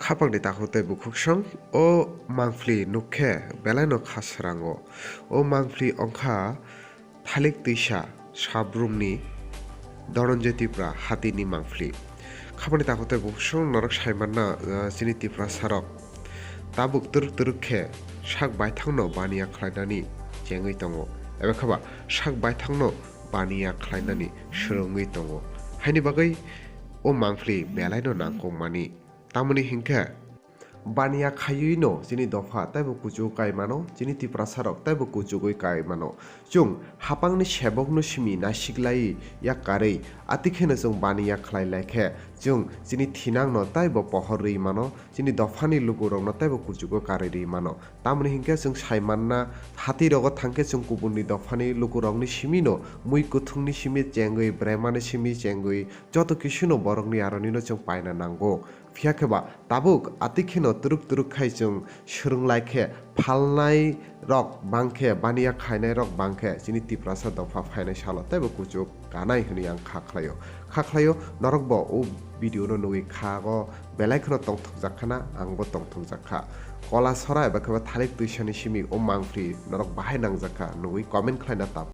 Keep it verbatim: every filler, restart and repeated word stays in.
Khapangni takhuk tei bukhuksong o mangphli nukkhe belaino kha srango. O mangphli wngkha thalik twisa sabrumni Dhananjay Tripura hatini mangphli. Khapangni takhuk tei bukhuksong norok saimanna, ah, chini Tiprasarok tabuk twrwk twrwk khe sak baithangno baniya khlainani chengwi tongo. Eba khaba sak baithangno baniya khlainani swrwngwi tongo. Haini bagwi o mangphli belaino nangkukmani. Tamoni hinkhe baniya khaiwino chini dopha taibo kuchuk kai mano, chini Tiprasarok taibo kuchugwi kai mano. Chwng hapangni sebokno simi nasiklai yak karwi, atikheno chwng baniya khlai lai khe chwng chini thinangno taibo pohor rwi mano, chini dophani lukurokno taibo kuchugo karwi rwi mano. Tamoni hinkhe chwng saimanna hatirogo thangkhe chwng kubunni dophani lukurokni simino mui kuthungni simi chengwi, bremani simi chengwi, joto kisuno borokni aronino chwng paina nango. Phiya khe ba tabuk atikheno twrwk twrwk khai chwng swrwng lai khe phalnai rok bang khe, baniya khainai rok bang khe chini Tiprasa dopha phainai salo teibo kuchuk kanai hwnwi ang kha khlaio. Kha khlaio norokbo o video no nugwi kha o belai kheno tongthokjak khana, angbo tongthokjak kha. Kola sora eba khe ba thalik twisani simi o mangphli norok bahai nangjak kha nugwi comment khlaina ta.